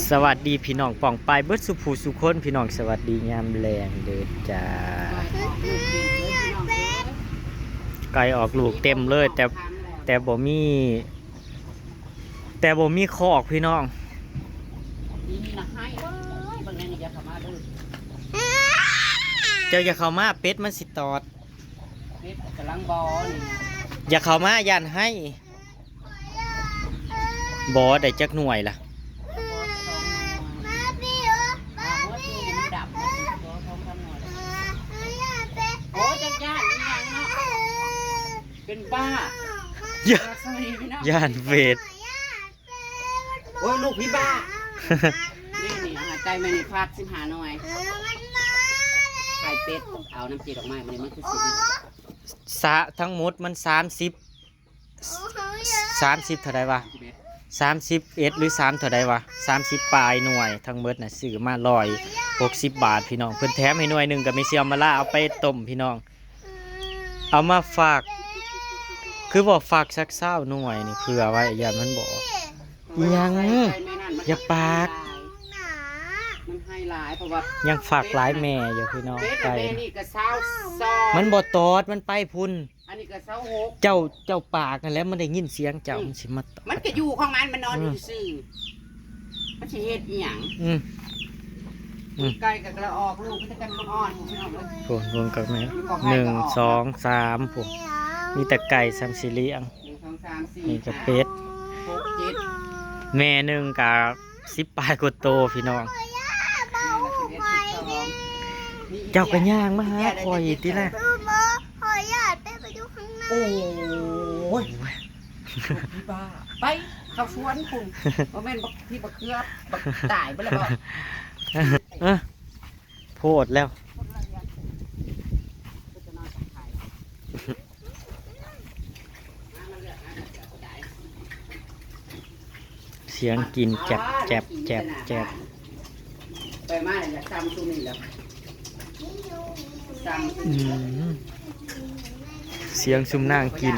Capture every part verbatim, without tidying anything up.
สวัสดีพี่น้องป้องปายเบิดสุผู้สุคน พี่น้องสวัสดียามแลงเด้อจ้า ไก่ออกลูกเต็มเลย แต่ แต่บ่มี แต่บ่มีคอกพี่น้อง นี่นะให้เลย บางแห่งอย่าเข้ามาเด้อ เจ้าอย่าเข้ามา เป็ดมันสิตอด เฮ็ดกำลังบอนี่ อย่าเข้ามา ย่านให้ บอได้จักหน่วยล่ะ โอ้ย ย่านอีหยังเนาะ เป็นบ้า ย่าน ลักษณะนี้พี่น้อง ย่านเวท โอ้ย ลูกพี่บ้า นี่นี่หาใจแม่นี่พลาดสิบห้าหน่วย ไข่เป็ด เอาน้ำจีดอกไม้มาเลย มันคือสิบ สะ ทั้งหมดมันสามสิบ สามสิบเท่าใดวะ สามสิบเอ็ด หรือสามเท่าใดวะ สามสิบปลายหน่วย ทั้งหมดน่ะซื้อมาร้อยหกสิบบาทพี่น้อง เพิ่นแถมให้หน่วยหนึ่ง ก็มีเซียวมาล่าเอาไปต้มพี่น้อง เอามาฝาก คือบอกฝากสักซาวหน่วยนี่ เผื่อไว้ ย่านมันบอก อีหยัง อย่าปาก มันให้หลาย เพราะว่า ยังฝากหลายแม่อยู่พี่น้อง เป็ด ไก่ แม่นี่ก็ซาวสอง มันบ่ตอด มันไปพุ้น อันนี้ก็ซาวหก เจ้า เจ้าปากนั่นแหละ มันได้ยินเสียงเจ้า อืม มันสิมาตอด มันก็อยู่ของมัน มันนอนอยู่ อืม ซื่อ มันสิเฮ็ดอีหยัง อืม อืม ไก่กับกระออกลูก มันจะกันอ่อนพี่น้องเอ้ย โอ้โห รวมกันไหม ของไก่ก็ออก หนึ่ง สอง สาม พวก มีแต่ไก่สามสีเหลือง หนึ่ง สอง สาม สี่ นี่ก็ ห้า เป็ด หก เจ็ด แม่หนึ่งกับสิบปลายกว่าโตพี่น้อง เจ้าก็ย่างมาหาข่อยติล่ะ ขออยากได้ไปดูข้างใน โอ้ย พี่บ้า ไป เข้าสวนคุณ บ่แม่นบักพี่บักเขือ บักตายไปแล้วบ่ เออ โพดแล้ว เสียงกินแจบแจบแจบแจบ ไปมาแล้วอยากซ้ำซุมนี่แหละ ซ้ำซุม อืม เสียงซุมนางกิน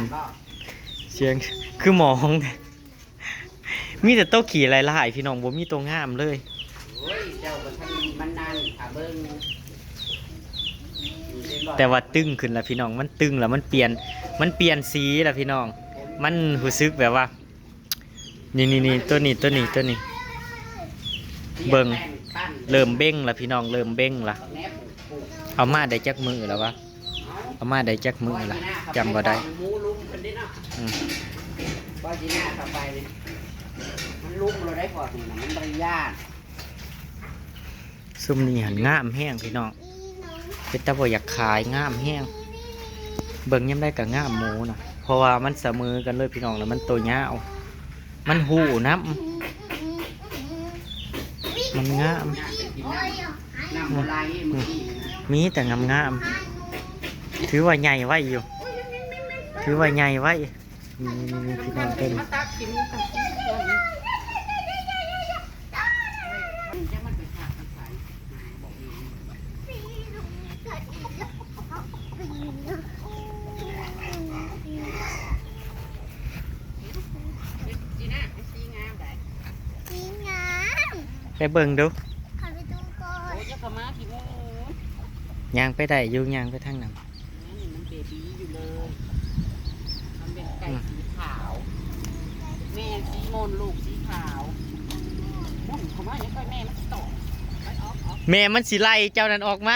เสียงคือหมอง มีแต่โตขี้หลายๆพี่น้อง บ่มีโตงามเลย โอ้ย เจ้าก็ทันมันนั่น ถ้าเบิ่ง แต่ว่าตึงขึ้นแล้วพี่น้อง มันตึงแล้ว มันเปลี่ยน มันเปลี่ยนสีแล้วพี่น้อง มันรู้สึกแบบว่า นี่นี่นี่ ตัวนี้ ตัวนี้ ตัวนี้ เบิ่ง เริ่มเบ่งแล้วพี่น้อง เริ่มเบ่งแล้ว เอามาได้จักมื้อแล้ววะ เอามาได้จักมื้อละ จำบ่ได้ หมูลุมเพิ่นเด้เนาะ อืม บ่สิหน้าเข้าไปนี่ มันลุมเราได้พอนี่นะ มันบ่ได้ย่าน ซุมนี้หันงามแฮงพี่น้อง เป็นตาบ่อยากขาย งามแฮง เบิ่งยามใดก็งามหมูนะ เพราะว่ามันเสมอกันเลยพี่น้อง แล้วมันโตยาว มันหู้นำ มันงาม น้ำบ่ไหลเมื่อกี้นะ มีแต่งามๆ ถือว่าใหญ่ไว้อยู่ ถือว่าใหญ่ไว้ นี่ๆๆ พี่น้องเพิ่น มาตักกิน สีงาม ไปเบิ่งดู ขอไปดูก่อน โอ้ย อย่าเข้ามาขี้หมู ย่างไปได้อยู่ ย่างไปทางนั้น นี่มันเบบีอยู่เลย มันเป็นไก่ อืม สีขาว แม่สีมนลูกสีขาว มุ่นเข้ามายังไงแม่มันสิตก ไปออกออก แม่มันสิไล่เจ้านั่นออกมา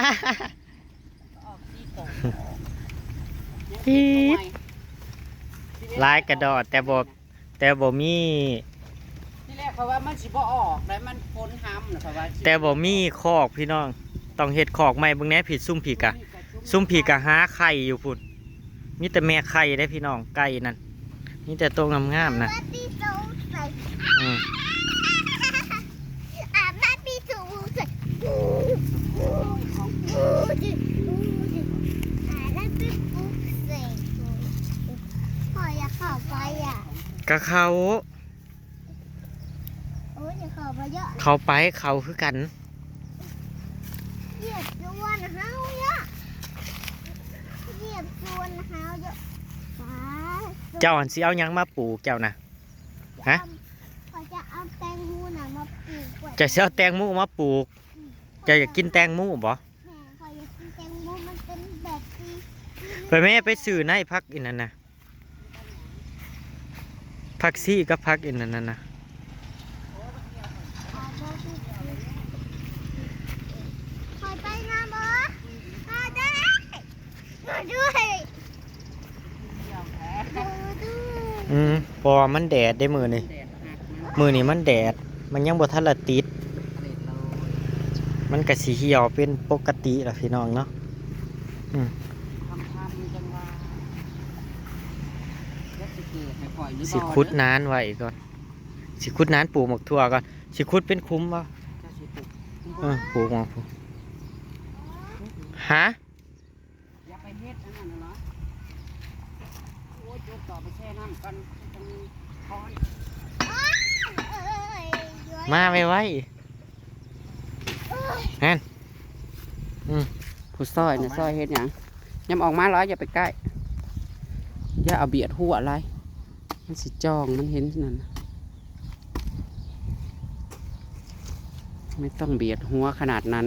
ออกสีตก อีด หลายกระดอดแต่บ่ แต่บ่มี ที่แรกเขาว่ามันสิบ่ออกแล้ว มันฝนห้ำนะเขาว่าสิ แต่บ่มีคอกพี่น้อง ต้องเฮ็ดคอกใหม่ เบิ่งแหน่พี่ ซุมพี่กะ ซุมพี่กะหาไข่อยู่พุ้น มีแต่แม่ไข่เด้พี่น้อง ไก่นั่น มีแต่โตงามๆนะ อืม อ่ะ แม่พี่ถูกใส่ อ่ะ แม่พี่ถูกใส่ พ่ออยากเข้าไปอ่ะ ก็เข้า โอ้ย อย่าเข้าไปเยอะ เข้าไป เข้าคือกัน เหยียบสวนเฮาเยอะ เหยียบสวนเฮาเยอะ ป๊าด เจ้าหันสิเอาหยังมาปลูกเจ้านะ ฮะ เขาจะเอา เอาแตงโมน่ะมาปลูกไว้ จะสิเอาแตงโมมาปลูก จะอยากกินแตงโมบ่ แม่ข้อยอยากกินแตงโมมันเป็นแบบที่ ไปแม่ไปซื้อในผักอีนั่นนะ ผักซี่กับผักอีนั่นน่ะนะ ข้อยไปนะบ่มาด้วยมาด้วยมาด้วย อืมเพราะว่ามันแดดได้มื้อนี้ แดดหักมัน มื้อนี้มันแดด มันยังบ่ทันละติด ผลิตเรา มันก็สิเหี่ยวเป็นปกติล่ะพี่น้องเนาะ ทำทำจังหวะยักษ์สิเกิดให้ข่อยหรือ สิขุดนานไว้ก่อน สิขุดนานปลูกหมากถั่วก่อน สิขุดเป็นคุ้มบ่ เจ้าสิปลูก เออปลูกหมากถั่ว ฮะ อย่าไปเฮ็ดอันนั้นนะเนาะโอ้ยจุดต่อไปแช่น้ำก่อนจังคอน มาไวไวนั่น ผู้ซอยนะซอยเฮ็ดหยังยำออกมาร้อยอย่าไปใกล้อย่าเอาเบียดหัวอะไรมันสิจองมันเห็นนั่นน่ะไม่ต้องเบียดหัวขนาดนั้น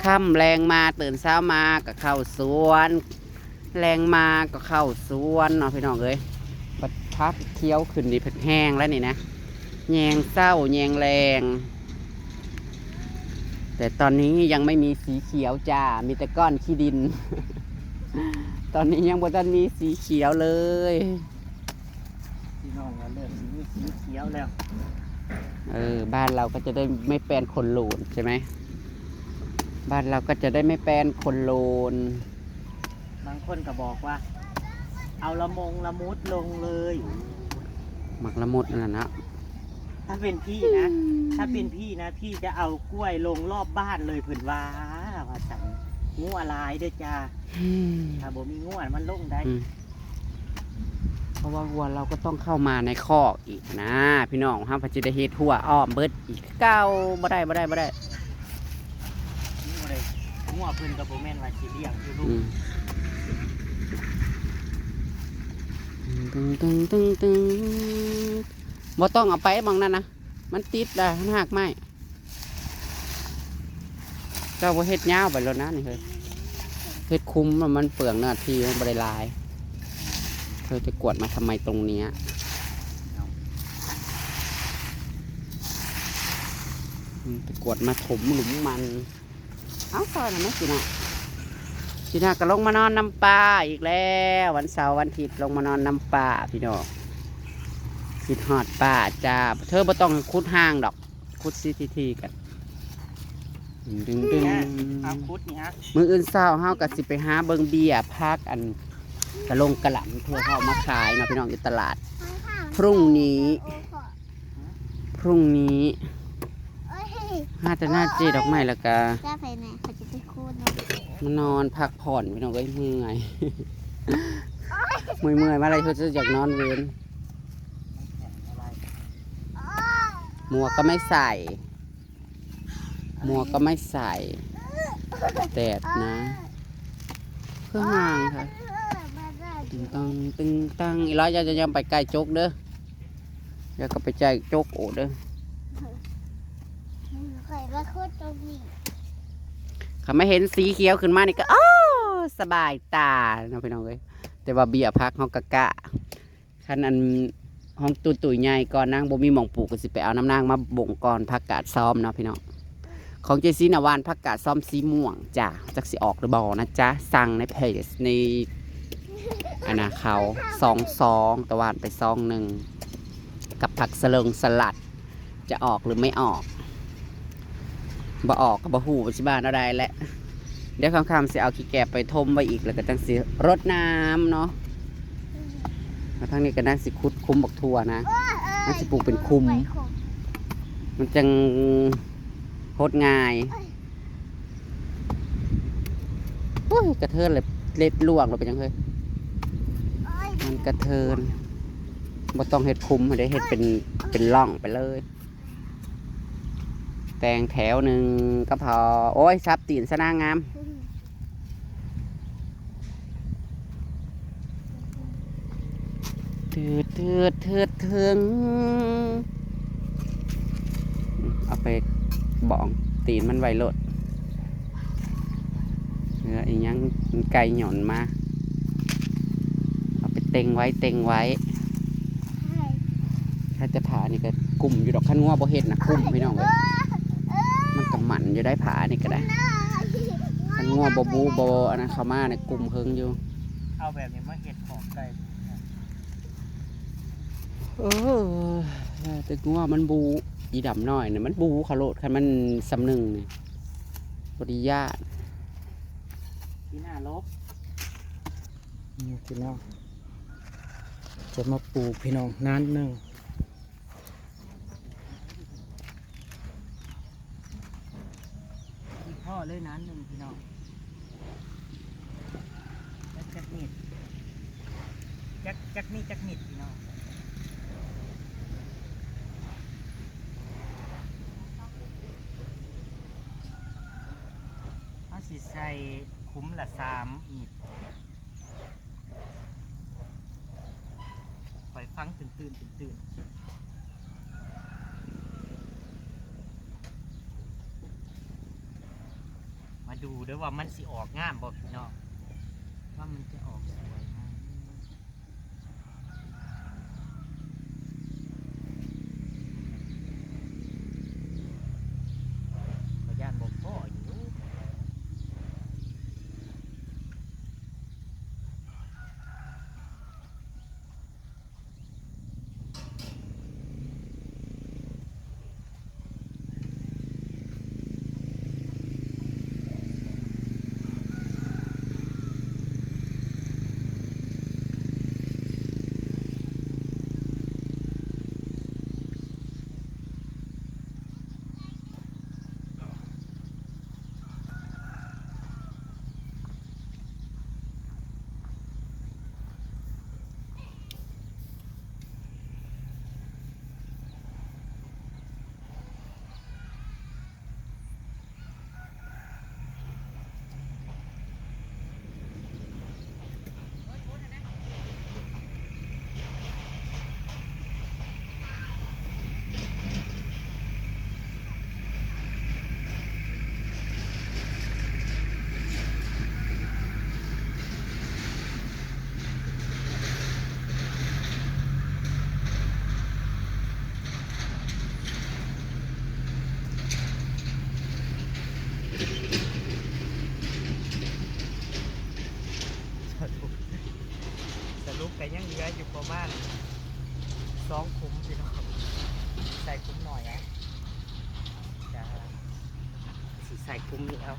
ค่ำแลงมาตื่นเช้ามาก็เข้าสวน แลงมาก็เข้าสวนเนาะพี่น้องเอ้ยบัดพักเขียวขึ้นนี่เพิ่นแห้งแล้วนี่นะแยงเช้าแยงแลง แต่ตอนนี้ยังไม่มีสีเขียวจ้า มีแต่ก้อนขี้ดิน ตอนนี้ยังบ่ทันมีสีเขียวเลย พี่น้องเราเริ่มสีสีเขียวแล้ว เออ บ้านเราก็จะได้ไม่แปนคนโลนใช่ไหม บ้านเราก็จะได้ไม่แปนคนโลน บางคนก็บอกว่า เอาละมงละมุดลงเลย หมากละมุดนั่นน่ะนะ ถ้าเป็นพี่นะ ถ้าเป็นพี่นะ พี่จะเอากล้วยลงรอบบ้านเลยเพิ่นว่า ว่าซั่น งัวหลายเด้อจ้า อืม ถ้าบ่มีงัวมันลงได้ อืมเพราะว่าวัวเราก็ต้องเข้ามาในคอกอีกนะ พี่น้องเฮาเพิ่นสิได้เฮ็ดหัวอ้อมเบิดอีกเก่าบ่ได้บ่ได้บ่ได้ งัวเลยงัวเพิ่นก็บ่แม่นว่าสิเลี้ยงอยู่ลูก อืมตึงตึงตึงตึงบ่ต้องเอาไปหม่องนั้นนะ มันติดได้มันหักไม้ เจ้าบ่เฮ็ดยาวไปแล้วนะนี่เฮ้ย เฮ็ดคุ้มมันเปลืองเนื้อที่มันบ่ได้หลาย เธอจะกวาดมาทำไมตรงเนี้ย อืม ไปกวาดมาถมหลุมมัน เอ้า ซอยน่ะแม่จีน่า จีน่าก็ลงมานอนนำป้าอีกแล้ว วันเสาร์วันอาทิตย์ลงมานอนนำป้าพี่น้อง คิดฮอดป้าจ้า เธอบ่ต้องขุดห่างดอก ขุดซีทีทีกัน ดึงดึง เอาขุดนี่ฮะ มื้ออื่นเช้าเฮาก็สิไปหาเบิ่งเบี้ยผักอันกะลงกะหล่ำเพื่อเขาเอามาขายเนาะพี่น้องอยู่ตลาด พรุ่งนี้ พรุ่งนี้ โอ้ย หาแต่หน้าเจดอกไม้แล้วก็ จะไปไหนเขาจะไปคูดนะ มานอนพักผ่อนพี่น้องเอ้ยเมื่อย เมื่อยเมื่อยมาอะไรเขาจะอยากนอนเวนหมวกก็ไม่ใส่ หมวกก็ไม่ใส่แดดนะ คือห่างค่ะ ตึงตังตึงตังอีร้อยจะยังไปไกลจกเด้อ แล้วก็ไปไกลจกโอเด้อ ใครมาคูดตรงนี้ คันมาเห็นสีเขียวขึ้นมานี่ก็โอ้สบายตาเนาะพี่น้องเอ้ย แต่ว่าเบี้ยผักเฮากะกะ คันอันห้องตู้ตู้ใหญ่ก่อนนางบ่มีหม่องปลูกก็สิไปเอาน้ำนางมาบ่งก่อนผักกาดซ้อมเนาะพี่น้อง ของเจซีน่ะหว่านผักกาดซ้อมสีม่วงจ้ะ จักสิออกหรือบ่นะจ๊ะ สั่งในเพจในอันนะเขาสองซอง แต่หว่านไปซองหนึ่ง กับผักสะเลิงสลัด จะออกหรือไม่ออก บ่ออกก็บ่ฮู้ว่าสิบ้านเอาได้แหละ เดี๋ยวค่ำๆสิเอาขี้แกบไปถมไว้อีก แล้วก็จังสิรดน้ำเนาะ แล้วทางนี้ก็นั่งสิขุดคุ้มบักถั่วนะ นั่นสิปลูกเป็นคุ้ม มันจังหดง่าย อุ้ย กระเทินเลย เล็บล่วงเลยเป็นยังเฮ้ย มันกระเทิน บ่ต้องเฮ็ดคุ้ม ได้เฮ็ดเป็น เป็นร่องไปเลย แตงแถวหนึ่งก็พอ โอ้ย ซับตีนซะนางงาม เถิดเถิดเถิดเถิง เอาไปบองตีนมันไว้โลด เหลืออีหยัง มันไก่หย่อนมา เอาไปเต็งไว้ เต็งไว้ ถ้าจะผ่านี่ก็กลุ่มอยู่ดอก คันงัวบ่เฮ็ดนะ กลุ่มพี่น้องเอ้ย มันก็หมั่นอยู่ได้ ผ่านี่ก็ได้ คันงัวบ่บูบ่อันนั้นเข้ามาเนี่ย กลุ่มเฮิงอยู่ เอาแบบนี้มาเฮ็ดของไก่ เออ แต่งัวมันบู อีดำน้อยเนี่ย มันบูเขาโลด คันมันสำนึงเนี่ย บ่ได้ย้าน ที่หน้าลบ นี่พี่น้อง จะมาปลูกพี่น้อง นานหนึ่ง อีกพ่อเลยนานหนึ่งพี่น้อง จัก จักมีด จัก จักมีด จักมีดพี่น้อง เอาสิใส่คุ้มละสามมีด คอยฟังตื่นตื่นตื่นตื่น มาดูด้วยว่ามันสิออกงามบ่พี่น้อง ว่ามันจะออกสวยงาม ขอย้านบ่พออยู่ สรุป สรุปก็ยังเหลืออยู่ประมาณสองขุมพี่น้อง ใส่ขุมหน่อยนะ จะสิใส่ขุมนี้เอา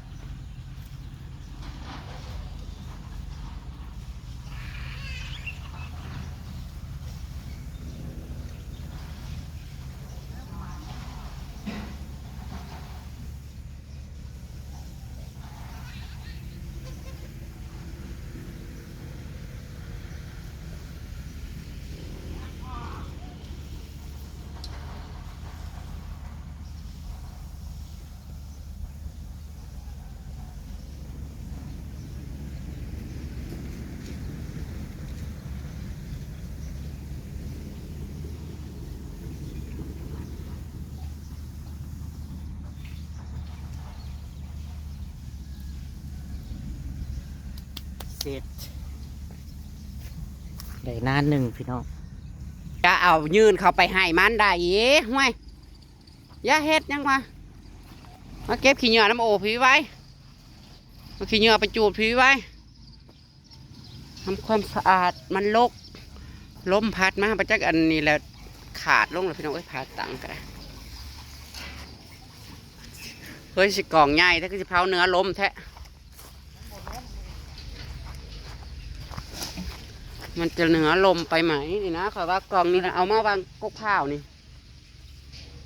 เสร็จ ได้นานหนึ่งพี่น้อง จะเอายื่นเข้าไปให้มันได้อีก ห่วย อย่าเฮ็ดหยังวะ มาเก็บขี้เหงื่อน้ำโอพี่ไว้ มาขี้เหงื่อไปจูดพี่ไว้ ทำความสะอาดมันรก ลมพัดมา ประจักอันนี้แหละ ขาดลงแล้วพี่น้องเอ้ย ผ่าตังก็ได้ เฮ้ย สิกองใหญ่แท้ คือสิเผาเนื้อลมแท้ มันจะเนื้อลมไปไหมนี่นะ เขาว่ากองนี้นะ เอามาวางกกพร้าวนี่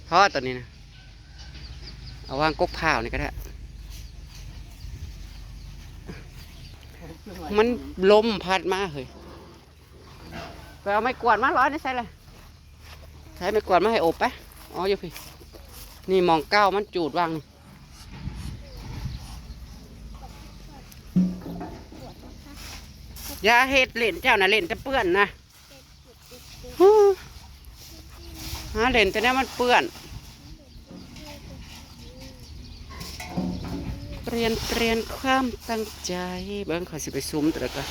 เพราะว่าตัวนี้นะ เอาวางกกพร้าวนี่ก็ได้ มันลมพัดมาเฮ้ย ไปเอาไม้กวาดมาร้อยนี่ใส่เลย ใช้ไม้กวาดมาให้อบไป อ๋อ อยู่พี่ นี่หม่องเก้ามันจูดวางนี่ อย่าเฮ็ดเล่นเจ้านะ เล่นแต่เปื้อนนะ ฮู้ หาเล่นแต่แนวมันเปื้อน เปลี่ยนเปลี่ยนความตั้งใจ เบิ่งเขาสิไปซุมตัวใดก็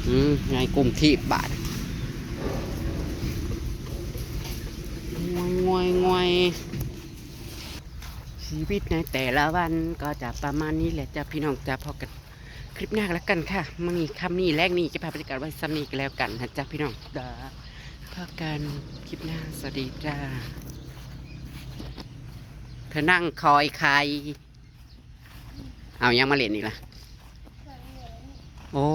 อืม ไงกลุ่มที่บาท งวยงวยงวย ชีวิตในแต่ละวันก็จะประมาณนี้แหละจ้ะพี่น้องจ้ะ พอกันคลิปหน้ากันแล้วกันค่ะ มื้อนี้ค่ำนี้แลงนี้จะพาบรรยากาศไว้ส่ำนี้กันแล้วกันนะจ๊ะพี่น้องจ้ะ พอกันคลิปหน้า สวัสดีจ้า เธอนั่งคอยใคร เอายังมาเล่นอีกล่ะ โอ้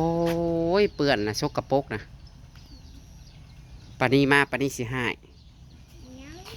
ย เปื้อนนะ สกปรกนะ ปานนี้มา ปานนี้สิหาย